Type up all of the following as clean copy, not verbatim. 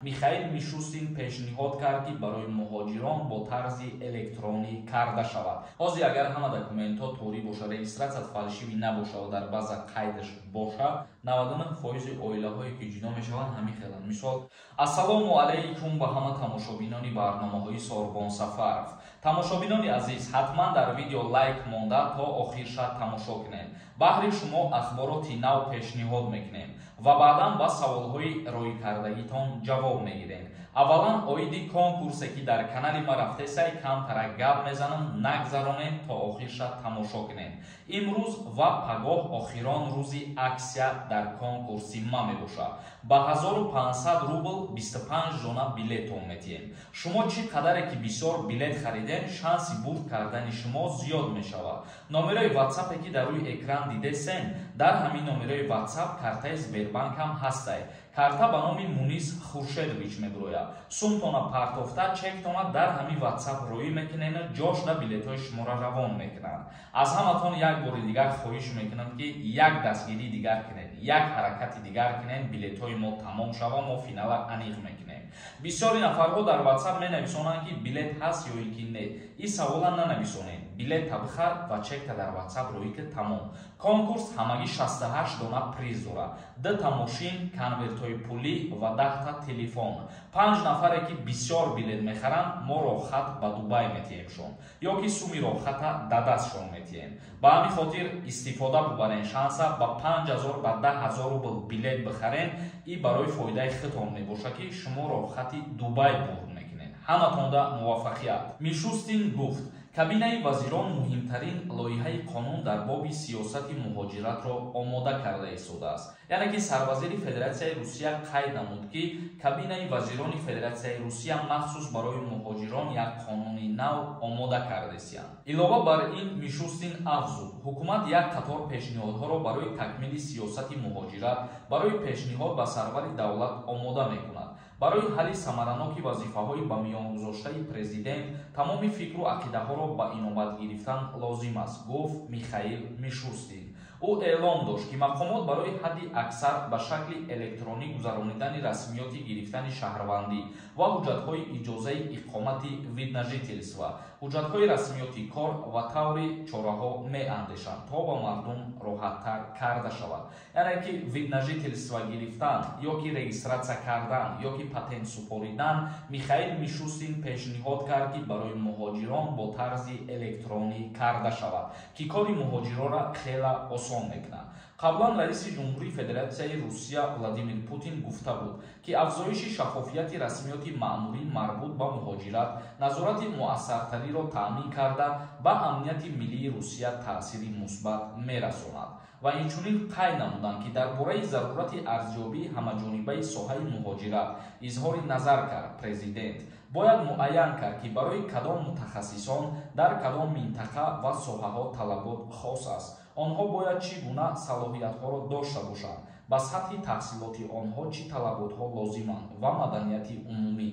Михаил Мишустин пешниҳод кард, ки барои муҳоҷирон бо тарзи электронӣ карда шавад. Ҳозир агар ҳама документҳо торӣ бошад, регистрация фальшивый набошад ва дар база қайдаш бошад, 99 фоизи оилаҳое, ки ҷудо мешаванд, ҳамин хеланд. Мисол, ассалому алайкум ба ҳама тамошобинони барномаҳои Сорбон Сафаров. Тамошобинони азиз, ҳатман дар видео лайк монда, то охир шад тамошо кунед. Баҳри шумо ахбороти нав пешниҳод мекунем ва баъдан ба саволҳои роикардагитон ҷавоб мегирем. Аввалан, оиди конкурсе, ки дар канали ма рафтесай, камтарак гап мезанам. Нагзаронем, то охир шад тамошо кунем. Имрӯз ва пагоҳ охирон рӯзи акция дар конкурси ма мебошад. Ба 1500 рубл 25 дона билетон метиҳем. Шумо чӣ қадаре ки бисёр билет харидем, шанси бурд кардани шумо зиёд мешавад. Номерои ватсапе, ки дар рӯи экран дидесен, дар ҳамин номерои ватсап картаи Сбербанк ҳам ҳастай. Карта ба номи Мунис Хуршедович мебирояд. Сумтона партофта, чектона дар ҳамин ватсап роӣ мекунену ҷошда билетҳои шуморо равон мекунанд. Аз ҳаматон як бори дигар хоҳиш мекунам, ки як дастгирии дигар кунед, як ҳаракати дигар кунед, билетҳои мо тамом шава, мо финала аниқ мекунем. Бисёри нафарҳо дар ватсап менависонанд, ки билет ҳаст ё ин ки не. Ин савола нанависонед. Билета бихар ва чекта дар ватсап роӣ ки, тамом. Конкурс ҳамагӣ 68 дона приз дорад: дута мошин, конвертҳои пулӣ ва 10-та телефон. Панҷ нафаре, ки бисёр билет мехаранд, мо рохат ба Дубай метиҳемшон ё ки суми рохата дадастшон метиҳем. Ба ҳамин хотир истифода бубарен шанса, ба 5000, ба 10 000 рубл билет бихарен. И барои фоидаи худтон мебошад, ки шумо рохати Дубай бурд мекунед. Ҳаматонда муваффақият. Мишустин гуфт, кабинаи вазирон муҳимтарин лоиҳаи қонун дар боби сиёсати муҳоҷиратро омода карда истодааст. Яъне ки сарвазири Федератсияи Русия қайд намуд, ки кабинаи вазирони Федератсияи Русия махсус барои муҳоҷирон як қонуни нав омода кардесиянд. Илова бар ин, Мишустин афзуд, ҳукумат як қатор пешниҳодҳоро барои такмили сиёсати муҳоҷират барои пешниҳод ба сарвари давлат омода мекунад. Барои ҳалли самараноки вазифаҳои ба миён гузоштаи президент тамоми фикру ақидаҳоро ба инобат гирифтан лозим аст, гуфт Михаил Мишустин. Ӯ эълон дошт, ки мақомот барои ҳадди аксар ба шакли электронӣ гузаронидани расмиёти гирифтани шаҳрвандӣ ва ҳуҷҷатҳои иҷозаи иқомати, вид на жительство, ҳуҷҷатҳои расмиёти кор ва таври чораҳо меандешанд, то ба мардум роҳаттар карда шавад. Яъне ки вид на жительство гирифтан ё ки регистрация кардан ё ки патент супоридан, Михаил Мишустин пешниҳод кард, ки барои муҳоҷирон бо тарзи электронӣ карда шавад, ки кори муҳоҷиронро хела осон мекунад. Қаблан раиси ҷумҳурии Федератсияи Русия Владимир Путин гуфта буд, ки афзоиши шаффофияти расмиёти маъмурӣ марбут ба муҳоҷират назорати муассартариро таъмин карда, ба амнияти миллии Русия таъсири мусбат мерасонад. Ва инчунин қайд намуданд, ки дар бораи зарурати арзёбии ҳамаҷонибаи соҳаи муҳоҷират изҳори назар кард. Президент бояд муайян кард, ки барои кадом мутахассисон дар кадом минтақа ва соҳаҳо талабот хос аст, онҳо бояд чӣ гуна салоҳиятҳоро дошта бошанд, ба сатҳи таҳсилоти онҳо чӣ талаботҳо лозиманд ва маданияти умумӣ.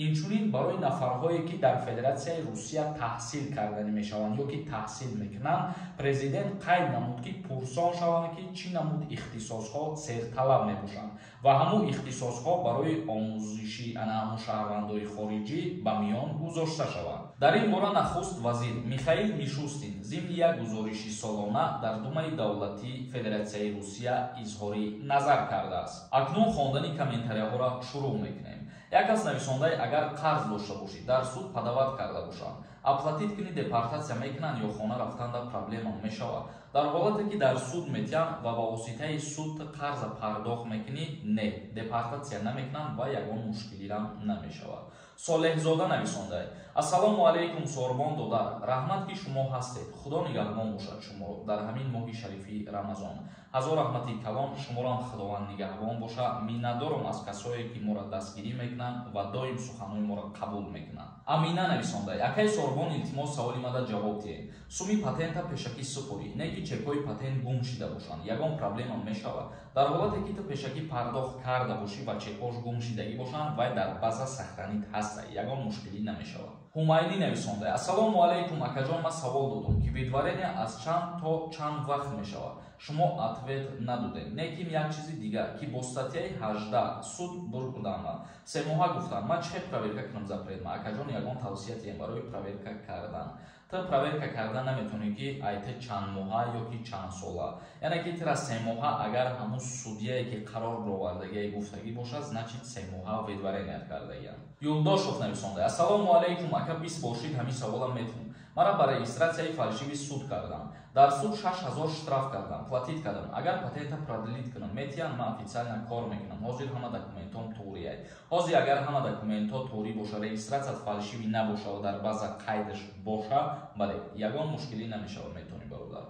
Инчунин барои нафарҳое, ки дар Федератсияи Русия таҳсил карданӣ мешаванд ё ки таҳсил мекунанд, президент қайд намуд, ки пурсон шаванд, ки чӣ намуд ихтисосҳо серталаб мебошанд ва ҳамун ихтисосҳо барои омӯзиши ана ҳамун шаҳрвандои хориҷӣ ба миён гузошта шаванд. Дар ин бора нахуст вазир Михаил Мишустин зимни як гузориши солона дар Думаи давлатии Федератсияи Русия изҳори назар кардааст. Акнун хондани комментарияҳоро шурӯъ мекунем. Як кас нависондаи: агар қарз дошта бошӣ, дар суд подавать карда бошанд, оплатить кунӣ, депортатсия мекунанд ё хона рафтанда проблема мешавад? Дар ҳолате ки дар суд метиҳанд ва ба воситаи суд қарза пардохт мекунӣ, не, депортатсия намекунанд ва ягон мушкилирам намешавад. Солеҳзода нависондай: ассалому алайкум, Сорбон додар, раҳмат, ки шумо ҳастед, Худо нигаҳбон бошад шуморо дар ҳамин моҳи шарифи Рамазон. Ҳазор раҳмати калон, шуморо Худованд нигаҳбон боша. Миннатдорам аз касое, ки моро дастгирӣ мекунанд ва доим суханҳои моро қабул мекунанд. Амина нависондай: акай Сорбон, илтимос, саволи мада ҷавоб диҳед. Суми патента пешакӣ супорӣ, не ки чекҳои патент гум шида бошанд, ягон проблема мешавад? Дар ҳолате ки ту пешакӣ пардохт карда бошӣ ва чекҳош гум шидагӣ бошанд, вай дар база сохранить ҳаста, ягон мушкилӣ намешавад. Ҳумайнӣ нависонда: ассалому алайкум, акаҷон, ман савол додум, ки выдворение аз чанд то чанд вақт мешавад? Шумо ответ надодем. Лекин як чизи дигар, ки бо статьяи 18 суд бурдам, 3 моҳа гуфтам. Ман чӣ хел проверка кунам запрет ма, акаҷон? Ягон тавсия тием барои проверка кардан. Ту проверка кардан наметавонӣ, ки ай ту чанд моҳа ё ки чанд сола. Яъне ки тура 3 моҳа агар ҳамун судьяе, ки қарор бировардагие, гуфтагӣ бошад, значит, 3 моҳа выдворение кардагиам. Юлдошов нависонда: «Ассалому алайкум, ака, бис бошид, ҳамин саволам метавон. Мара ба регистрацияи фальшивый суд кардам, дар суд 6000 штраф кардам, платить кардам. Агар патента продлить кунам, метиҳанд? Ман официально кор мекунам, ҳозир ҳама документом туғрияй». Ҳозир агар ҳама документҳо туғрӣ боша, регистрацият фальшивый набоша ва дар база қайдаш боша, бале, ягон мушкилӣ намешавад, метавонӣ, бародар.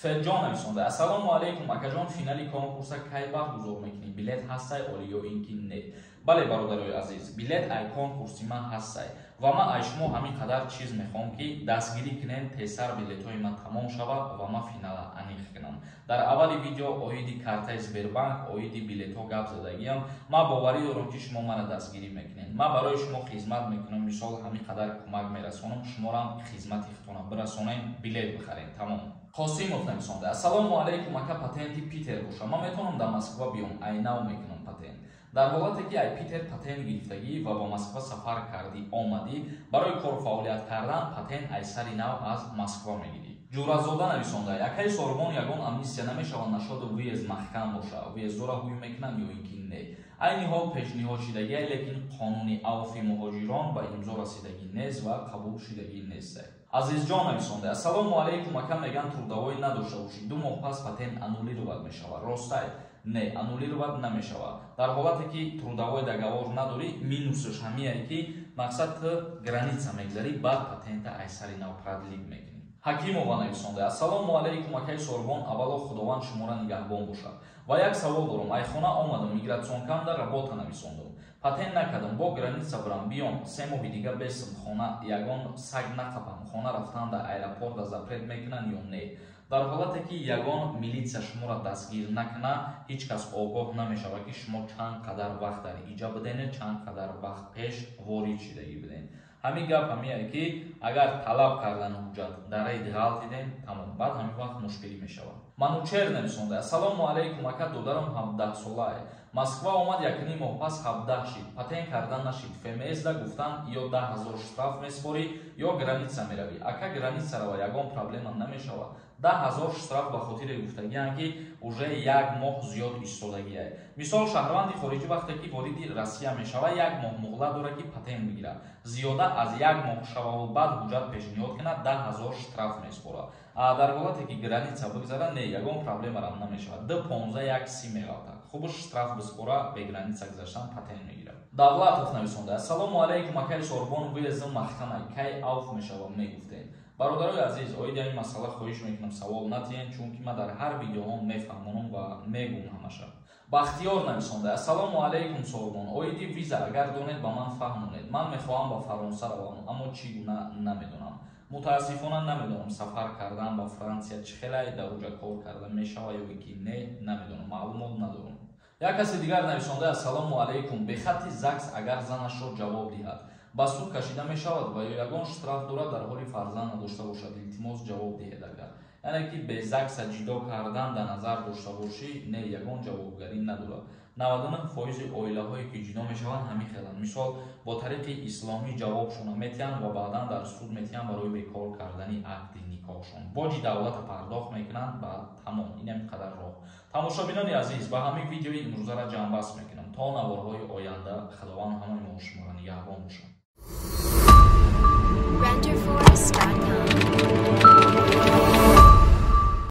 Феҷон нависонда: «Ассалому алайкум, акаҷон, финали конкурса кай баргузор мекунӣ? Билет ҳастай оли ё ин ки не?» Бале, бародарои азиз, билет ай конкурси ман ҳастай ва ман ай шумо ҳамин қадар чиз мехоҳам, ки дастгирӣ кунем, тезтар билетҳои ман тамом шавад ва ман финала аниқ кунам. Дар аввали видео оиди картаи Сбербанк, оиди билетҳо гап задагиам. Ман боварӣ дорам, ки шумо мара дастгирӣ мекунед. Ман барои шумо хизмат мекунам, мисол, ҳамин қадар кӯмак мерасонам, шуморам хизмати худтона бирасонем, билет бихарем, тамом. Қосимов нависонда: «Ассалому алайкум, ака, патенти Питер боша, ман метавонам дар Москва биём, айнав мекунам патент?» Дар ҳолате ки ай Питер патент гирифтагӣ ва ба Москва сафар кардӣ, омадӣ барои кору фаъолият кардан, патент ай сари нав аз Москва мегирӣ. Ҷӯразода нависонда: «Акаи Сорбон, ягон амнистия намешавад нашоду въезд маҳкам боша? Въездора ҳуй мекунанд ё ин ки не?» Айни ҳол пешниҳод шидагия, лекин қонуни авфи муҳоҷирон ба имзо расидагӣ нест ва қабул шидагӣ нест. Азизҷон нависонда: «Ассалому алайкум, ака, меган трудовой надошта бошӣ, 2 моҳ пас патент аннулировать мешавад, ростай?» Не, аннулировать намешавад. Дар ҳолате ки трудовой договор надорӣ, минусаш ҳамие, ки мақсад ту граница мегзарӣ, баъд патента ай сари нав продлить мекунӣ. Ҳакимова нависонда: «Ассалому алайкум, акаи Сорбон, аввало Худованд шуморо нигаҳбон бошад ва як савол дорам. Айхона омадам, миграционкамда работа нависондам, патент накардам, бо граница бурам, биём, 3 моҳи дига бесм, хона ягон саг нақапам, хона рафтан дар аэропорта запрет мекунанд ё не?» Дар ҳолате ки ягон милитсия шуморо дастгир накуна, ҳеҷ кас огоҳ намешавад, ки шумо чанд қадар вақт дар иҷа будене, чанд қадар вақт пеш ворид шидагӣ будем. Ҳамин гап ҳамие, ки агар талаб кардани ҳуҷҷат дар рейд ғалтидем, тамом, баъд ҳамин вақт мушкилӣ мешавад. Манучер нависонда: «Ассалому алайкум, ака, додарам 17-солае, Москва омад, якним моҳ пас 17 шид, патент кардан нашид. ФМС да гуфтан, ё 10 000 штраф меспорӣ, ё граница меравӣ. Ака, граница рава, ягон проблема намешавад?» 10 000 штраф ба хотире гуфтагианд, ки уже як моҳ зиёд истодагиай. Мисол, шаҳрванди хориҷӣ вақте ки вориди Россия мешавад, як моҳ муҳлат дорад, ки патент бигирад. Зиёда аз як моҳ шававу баъд ҳуҷҷат пешниҳод кунад, 10 000 штраф меспорад. Дар ҳолате ки граница бигзара, не, ягон проблемарам намешавад, д понздаҳ як си меғалтад. Хуб, штраф биспора, бе граница гузаштан патент мегирад. Давлатов нависонда: «Ассалому алайкум, акаи Сорбон, въездм маҳкамай, кай авф мешавад, мегуфтем?» Бародарои азиз, оиди ҳамин масъала хоҳиш мекунам, савол натиҳем, чунки ман дар ҳар видеоҳом мефаҳмонам ва мегӯм ҳамаша. Бахтиёр нависонда: «Ассалому алайкум, Сорбон, оиди виза агар донед, ба ман фаҳмонед. Ман мехоҳам ба Фаронса равам, аммо чӣ гуна намедонам». Мутаассифона, намедонам, сафар кардан ба Франсия чӣ хелай, дар уҷа кор карда мешавад ё ки не, намедонам, маълумот надорам. Як каси дигар нависонда: «Ассалому алайкум, бехати ЗАГС агар занашро ҷавоб диҳад, ба суд кашида мешавад ва ё ягон штраф дорад, дар ҳоли фарзанд надошта бошад? Илтимос, ҷавоб диҳед». Агар яъне ки бе ЗАГСа ҷидо кардан дар назар дошта бошӣ, не, ягон ҷавобгарӣ надорад. 99 фоизи оилаҳое ки ҷудо мешаванд, ҳамин хеланд. Мисол, бо тариқи исломӣ ҷавобшона метиҳанд ва баъдан дар суд метиҳанд барои бекор кардани ақди никоҳшон. Боҷи давлата пардохт мекунанд ба тамом. Ин ҳамин қадар роҳ. Тамошобинони азиз, ба ҳамин видеои имрӯзара ҷамъбаст мекунам. То наворҳои оянда Худованд ҳамаи мо шуморо нигаҳбон бошад.